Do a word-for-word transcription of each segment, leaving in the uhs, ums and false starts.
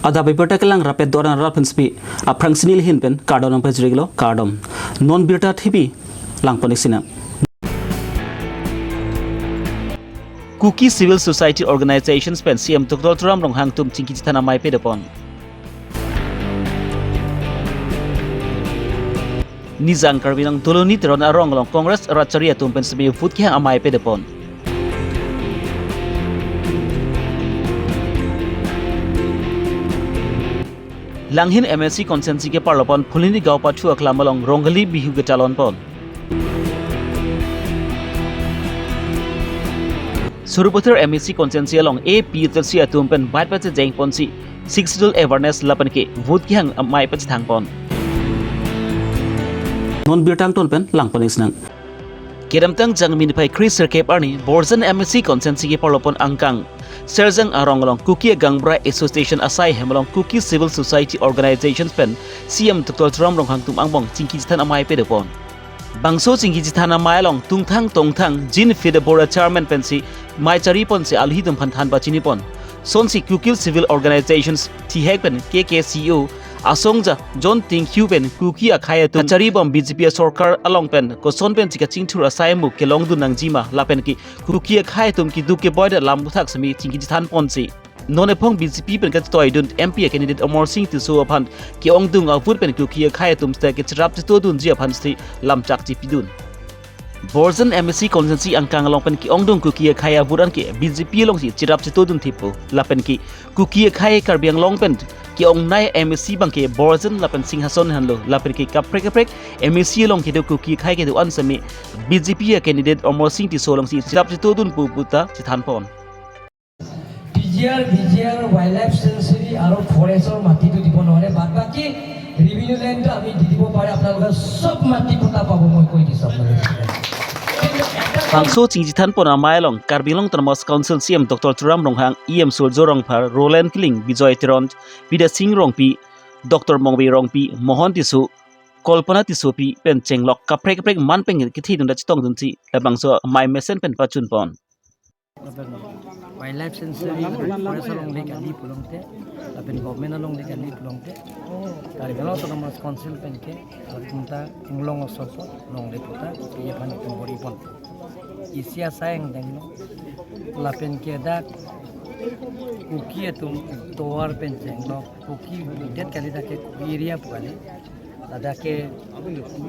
Adap abirta kelang rapet doran rap pensi aphrangsi nelihin pen kardom nangpajirlo, kardom. Non birta thipi langpon-ik sinang. Kuki Civil Society Organizations pen C M Doctor Tuliram Ronghang atum chingki chethan amei padopon. Nijang Karbi Anglong Doloni Teron arong along Congress rat chari atum pen semi vote kehang amei padopon. Langhin M A C constituency keparlopon Phuloni Gaon pathu aklam along Rongali Bihu ketalonpon. Sarupathar M A C constituency along A P H L C atum pen bike pachejengponsi Sixth Schedule awareness lapen ke vote kehang amei pachethangpon. Non birta angton pen langpon-ik sinang. Kedamtang Jangmi niphai kre sirkep arni Borjan M A C constituency keparlopon angkang Serjang arong along Kuki Gaonbura Association asai hem along Kuki Civil Society Organizations pen C M Doctor Tuliram Ronghang atum angbong chingki chethan amei padopon. Bangso chingki chethan amei along tungthang tongthang Jin Fide Bora chairman pensi mei chariponsi aluhi atum aphan than pachinipon. Sonsi Kuki Civil Organizations thihek pen K K C O asongja John Tingkhu pen Kuki akhei atum charibom B J P asorkar along pen koson pensi kachingthur asai mu kelongdun nangjima lapen ke Kuki akhei atum keduk keboi alam aputhak semi chingki chethanponsi non ephong B J P pen kachetoidun M P a candidate Amarsing Tisso aphan ke-ongdung avote pen Kuki akhei atum seta kecherap chetodunji aphan seta lamchak chipidun. Borjan M A C constituency angkang along pen ke-ongdung Kuki akhei avote an ke B J P alongsi cherap chetodun thipo lapen ke Kuki akhei Karbi Anglong pen ke-ongnei M A C abang ke Borjan lapen Singhason henlo lapen ke kaprek kaprek M A C along kedo Kuki akhei kedo-an semi B J P a candidate Amarsing Tisso alongsi cherap chetodunpo puta chethanpon. P G R, V G R, Wildlife Sanctuary আৰু ফৰেষ্টৰ মাটিটো দিব নোৱাৰে, বাদ বাকী ৰেভিনিউ লেণ্ডটো আমি দি দিব পাৰে, আপোনালোকে চব মাটি পট্টা পাব, মই কৈ দিছোঁ আপোনালোকক। Bangso chingki chethanpon amei along Karbi Anglong Autonomous Council C M Doctor Tuliram Ronghang, E M Surjya Rongphar, Roland Killing, Bijoy Teron, Bidya Sing Rongpi, Doctor Mongve Rongpi, Mohon Tisso, Kalpana Tissopi pen chenglok kaprek kaprek man pen kethidun ta chetongdunsi labangso amei mesen pen pachunpon. Wildlife Sanctuary, forest along le kali pulote, lapen government along le kali pulote, Karbi Anglong Autonomous Council pen ke, lapunta Anglong osompo, longle puta, iye aphan itum boripon. Isi asai angdenglo, lapen ke dak Kuki atum tovar pen chenglok, Kuki det kali dak ke Kuki area pu kali. Ladak ke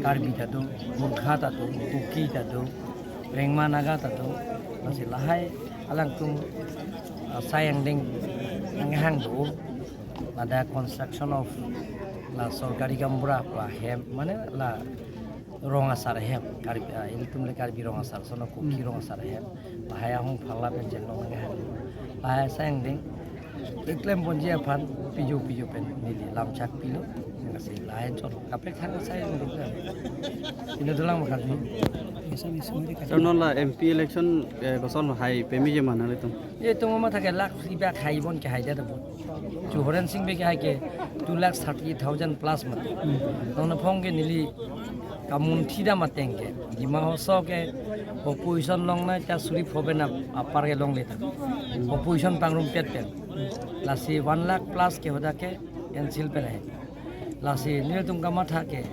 Karbi ta do, Gorkha ta do, Kuki ta do, Rengma Naga ta do, lasi lahai alangtum, ah, asai angdeng nanghang do, ladak construction of la sorkari gaonbura pu ahem, mane la rong asar ahem, Karbi, ah, ilitum le Karbi rong asar, sono Kuki rong asar ahem, lahai ahong phala pen chenglok nanghang do, lahai asai angdeng keklemponji aphan piju piju pen neli lamchak pilo. Kasi lain chot kaprek thang sai neli. Ina dolang makan ni. Sir, non la M P election, eh, koson hai pemi je mana itum? Itum matha ke lakh phli bak hai bon ke hai jada bon. Chu Horen Sing Bey ke hai ke two lakh thirty thousand plus ma. Non aphong ke neli kamunthi dam ateng ke Dima Hasao ke opposition longnei ta suri phoben ap-, apar ke longle ta. Opposition pangrumpet pen. Lasi one lakh plus ke hoda ke cancel pen ahe. Lasi nelitum kamatha ke,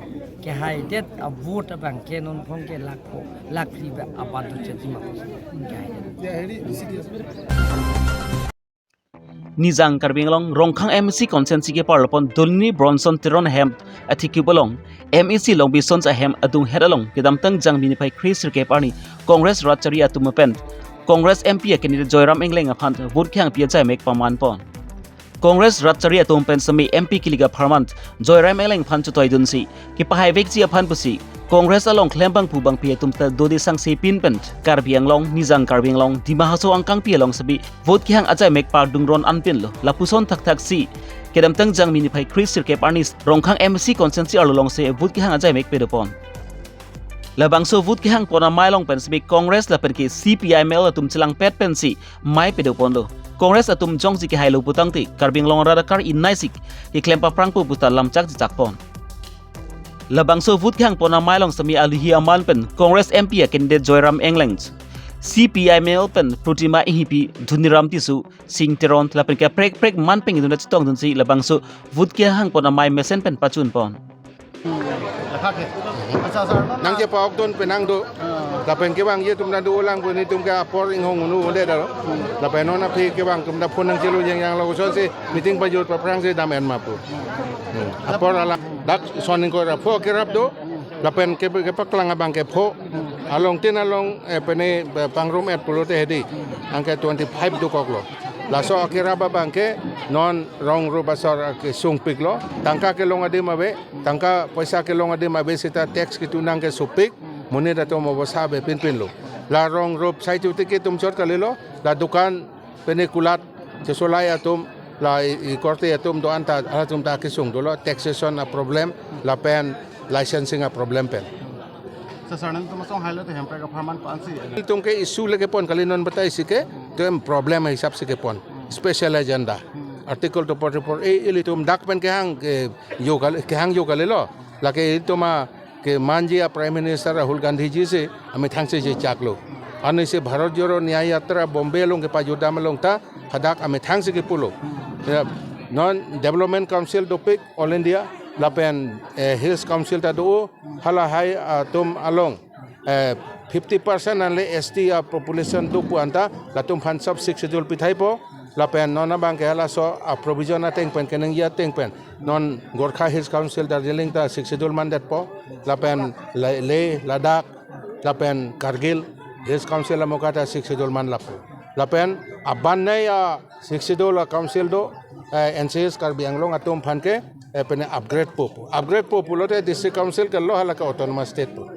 kehaidet a vote abang ke non aphong ke lakh pho, lakh phli ba abat do cheti ma. Kehaidet. Nijang Karbi Anglong Rongkhang M A C constituency keparlopon Doloni Bronson Teron ahem athikipu along M A C Longbison ahem adunghet along kedamtang Jangmi niphai kre sirkep arni Congress rat chari atum pen Congress M P a candidate Joyram Engleng aphan vote kehangpi ajaimek pamanpon. Congress rat chari atum pen semi M P kilik apharman Joyram Engleng aphan chetoidunsi kepahai vekji aphan pusi Congress along klembangphu bangpi atum ta dode sangse pin pen Karbi Anglong, Nijang Karbi Anglong, Dima Hasao angkangpi along semi vote kehang ajaimek pardungron anpinlo. Lapuson thakthaksi kedamtang Jangmi niphai kre sirkep arni Rongkhang M A C constituency arlo alongsi vote kehang ajaimek padopon. Labangso vote kehangpon amei along pen semi Congress lapen ke C P I M L atum chelangpet pensi mei padoponlo. Congress atum jongsi kehailo putangte Karbi Anglong arat akar innaisik keklem paphrangpo puta lamchak chichakpon. Labangso vote kehangpon amei along semi aluhi aman pen Congress M P a candidate Joyram Engleng, C P I M L pen Protima Enghipi, Dhoniram Tisso, Sing Teron lapen kaprek prek man peng idun chetongdunsi labangso vote kehangpon amei mesen pen pachunpon. Nangchepa-okdun penang do. Lapen kevangji atum ta dolang pu nelitum ke apor inghong unu un'edet lo. Lapen non aphi kevang atum ta phone nangchelo jengjang lo kosonsi meeting pajut paphrangsi dam-en ma pu. Hmm. Apor alam dak son ingkoi ra pho kerap do. Lapen ke kepaklang abang ke pho. Along tin along, eh, pene, eh, pangrum-et pulote hedi. Anke twenty-five dokoklo. Laso akerap abang ke non rong rup asor kesungpiklo. Tangka kelong adim ave, tangka poisa kelong adim ave seta tax ketunang ke sopik, monit atum obosa ave pinpinlo. La rong rup sai chuti ke tum chot kalilo, la dukan pene kulat chesolai atum, la i, i korte atum do-an ta, halatum ta kesung dolo, taxation a-problem, lapen licensing a-problem pen. Sir, sir, nangtum asong hailo te Hemprek apharman ko-ansi? Ilitum ke issue le kepon kali, non batai si ke, tu em problem hisap si kepon. Special agenda. Article two forty-four A ilitum dak pen kehang ke yo kali, kehang yo kalilo. Lake ilitum a kemanji a-Prime Minister Rahul Gandhi ji si amethang si chechaklo. Ansi Bharat Jodo Nyay Yatra Bombay along kepajutdam along ta hadak amethang si kepulo. Ya, non Development Council dopik All India lapen, eh, Hills Council ta do, halahai atum along, eh, fifty percent anle S T a-population do pu anta latum aphan sub Sixth Schedule pithaipo. Lapen non abang ke halaso a-provision ateng pen, keningje ateng pen non Gorkha Hills Council Darjeeling ta Sixth Schedule mandetpo. Lapen Le-, Leh, Ladakh, lapen Kargil Hills Council amoka ta Sixth Schedule manlappo. Lapen abannei a-Sixth Schedule a-council do, eh, N C S Karbi Anglong atum aphan ke, eh, pene upgrade po pu. Upgrade po pulote district council ke lo, halake autonomous state po.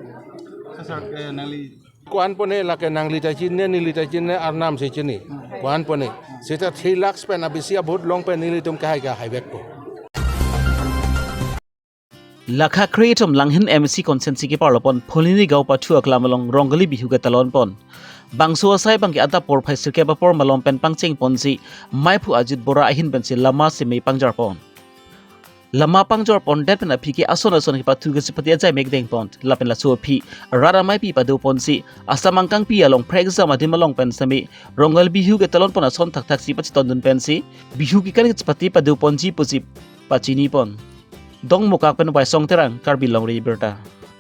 Sir, sir, eh, nangli ko-an pone lake nangli ta chinine, neli ta chinine, arnam si chini. Ko-an pone. Seta three lakhs pen abisi a-vote long pen nelitum kehai kehai vekpo. Lakha kre-throk Langhin M A C constituency keparlopon Phuloni Gaon pathu aklam along Rongali Bihu ketalonpon. Bangso asai abang ke adap porphai sirkep apor malom pen pangchengponsi, meiphu Ajit Bora ahin pensi lama seme pangjarpon. Lama pangjarpondet pen aphi ke ason ason kepathu kachepate ajai mekdengpon. Lapen laso aphi rat ameipi padoponsi, Assam angkangpi along prekjam adim along pen seme Rongali Bihu ketalonpon ason thakthak si pachetondun pensi, Bihu kekan kachepate padoponji pusi pachinipon. Dongmukak pen Waisong Terang, Karbi Longri Abirta.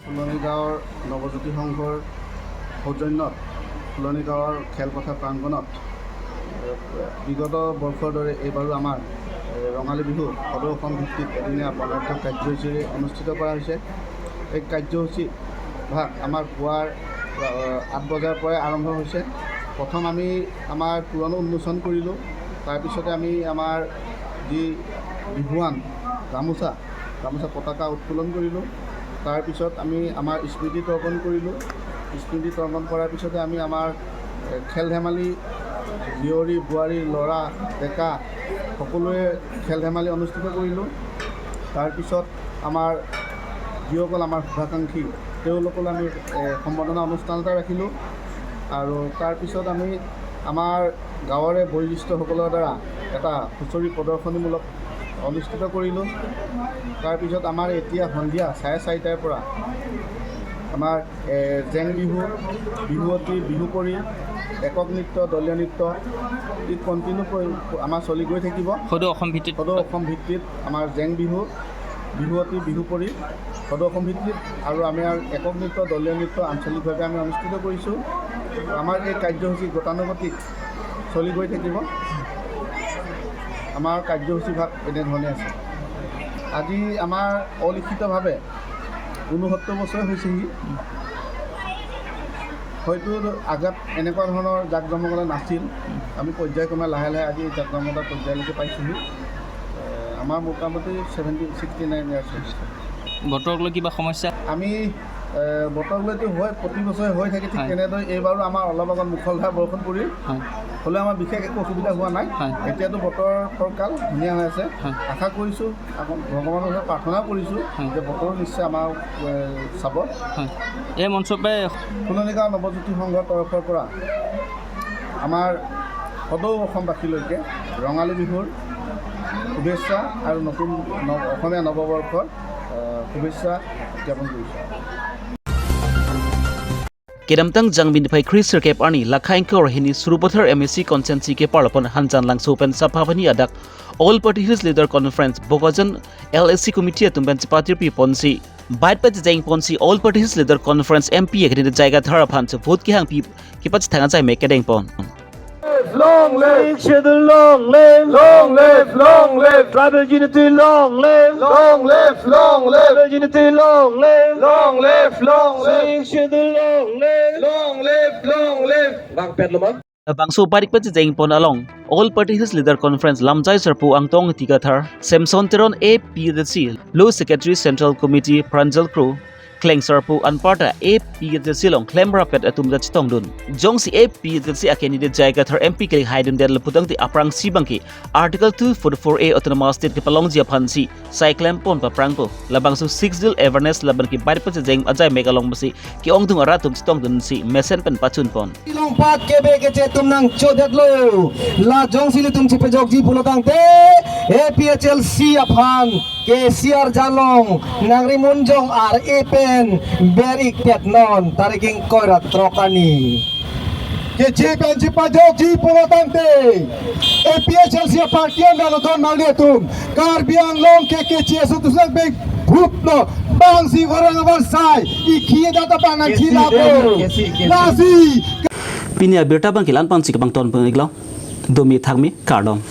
ফুলনি গাঁৱৰ নৱজ্যোতি সংঘৰ সৌজন্যত ফুলনি গাঁৱৰ খেলপথাৰ প্ৰাংগণত, এ, বিগত বৰ্ষৰ দৰে এইবাৰো আমাৰ, এ, ৰঙালী বিহু সদৌ অসম ভিত্তিক এদিনীয়া বৰ্ণাঢ্য কাৰ্যসূচীৰে অনুষ্ঠিত কৰা হৈছে। এই কাৰ্যসূচী ভাগ আমাৰ পুৱাৰ, আ, আঠ বজাৰ পৰাই আৰম্ভ হৈছে। প্ৰথম আমি আমাৰ তোৰণ উন্মোচন কৰিলোঁ। তাৰপিছতে আমি আমাৰ যি বিহুৱান গামোচা, গামোচা পতাকা উত্তোলন কৰিলোঁ। তাৰপিছত আমি আমাৰ স্মৃতি তৰ্পণ কৰিলোঁ। স্মৃতি তৰ্পণ কৰাৰ পিছতে আমি আমাৰ, এ, খেল ধেমালি, জীয়ৰী, বোৱাৰী, ল'ৰা, ডেকা সকলোৱে খেল ধেমালি অনুষ্ঠিত কৰিলোঁ। তাৰপিছত আমাৰ যিসকল আমাৰ শুভাকাংক্ষী, তেওঁলোকলৈ আমি, এ, সম্বৰ্ধনা অনুষ্ঠান এটা ৰাখিলোঁ। আৰু তাৰপিছত আমি আমাৰ গাঁৱৰে বয়োজ্যেষ্ঠসকলৰ দ্বাৰা এটা হুঁচৰি প্ৰদৰ্শনীমূলক অনুষ্ঠিত কৰিলোঁ। তাৰপিছত আমাৰ এতিয়া সন্ধিয়া চাৰে চাৰিটাৰ পৰা আমাৰ, এ, জেং বিহু, বিহুৱতী, বিহুপৰি, একক নৃত্য, দলীয় নৃত্য, ই কণ্টিনিউ কৰি আমাৰ চলি গৈ থাকিব। সদৌ অসম ভিত্তিত। সদৌ অসম ভিত্তিত আমাৰ জেং বিহু, বিহুৱতী, বিহুপৰি, সদৌ অসম ভিত্তিত আৰু আমি আৰু একক নৃত্য, দলীয় নৃত্য আঞ্চলিকভাৱে আমি অনুষ্ঠিত কৰিছোঁ। আমাৰ এই কাৰ্যসূচী গতানুগতিক চলি গৈ থাকিব। আমাৰ কাৰ্যসূচীভাগ এনেধৰণে আছে। আজি আমাৰ অলিখিতভাৱে ঊনসত্তৰ বছৰ হৈছেহি। হয়তো আগত এনেকুৱা ধৰণৰ জাক জমকতা নাছিল। আমি পৰ্যায়ক্ৰমে লাহে লাহে আজি এই জাক জমকতা পৰ্যায়লৈকে পাইছোঁহি। এ, আমাৰ মোটামুটি ছেভেণ্টি, ছিক্সটি নাইন ইয়াৰ্ছ হৈছে। বতৰক লৈ কিবা সমস্যা? আমি, এ, বতৰক লৈতো হয়, প্ৰতি বছৰে হৈ থাকে, ঠিক হয়। তেনেদৰে এইবাৰো আমাৰ অলপ আগত মুষলধাৰ বৰষুণ পৰিল। হয়। হ'লেও আমাৰ বিশেষ একো অসুবিধা হোৱা নাই। হয়। এতিয়াতো বতৰ ফৰকাল, ধুনীয়া হৈ আছে। হয়। আশা কৰিছোঁ, আকৌ ভগৱানৰ ওচৰত প্ৰাৰ্থনা কৰিছোঁ হয়। যে বতৰ নিশ্চয় আমাক, এ, চাব। হয়। এই মঞ্চৰ পৰাই ফুলনি গাঁও নৱজ্যোতি সংঘৰ তৰফৰ পৰা আমাৰ সদৌ অসমবাসীলৈকে ৰঙালী বিহুৰ শুভেচ্ছা আৰু নতুন ন-, অসমীয়া নৱবৰ্ষৰ, এ, শুভেচ্ছা জ্ঞাপন কৰিছোঁ। Kedamtang Jangmi niphai kre sirkep arni, lakha ingkoi ra hini Sarupathar M A C constituency keparlo pon Hanjan Langso pen Sapha Pini adak All Party Hills Leader Conference Bokajan L A C Committee atum pen chepatirpi ponsi, bike pachejeng ponsi All Party Hills Leader Conference M P akandidat J I Kathar aphan si vote kehangpi kepachethang ajai mek kedeng pon. Long live! Sixth Schedule long live! Long live! Long live! Tribal unity long live! Long live! Long live! Tribal unity long live! Long live! Long live! Sixth Schedule long live! Long live! Long live! Bang pet lo ma? Labangso bike pachejeng pon along All Party Hills Leader Conference lamjai sarpo Angtong Ingti Kathar, Samson Teron A P H L C Law Secretary Central Committee Pranjal Kro, Klengsarpo anparta A P H L C along klemrapet atum ta chetongdun. Jongsi A P H L C akandidat J I Kathar M P kali haidundet laputangte aphrangsi abangke Article two forty-four A Autonomous State kepalongji aphansi sai klem pon paphrangpo. Labangso Sixth Schedule awareness labanke bike pachejeng ajai mek along pusi ke-ongdung arat atum chetongdunsi mesen pen pachun pon. Longpat kebe keche atum nangchodetlo. La jongsi ilitum chepajokji pulotangte A P H L C aphan K C R Jalong nangrimunjong ar-e pen ber-ik petnon tarik ingkoi ra throk arni. Keche pen chepajokji pulotangte A P H L C aphan kian dalo don mali atum. Karbi Anglong ke keche aso tusang beng bhup lo. Bangsi orang awan sai ikhi data pangan Keche chila demo, po. Keche, keche. Lasi. Pini abirta abangke la-an pensi kepangton pon-iklo. Domi thakmi kardom.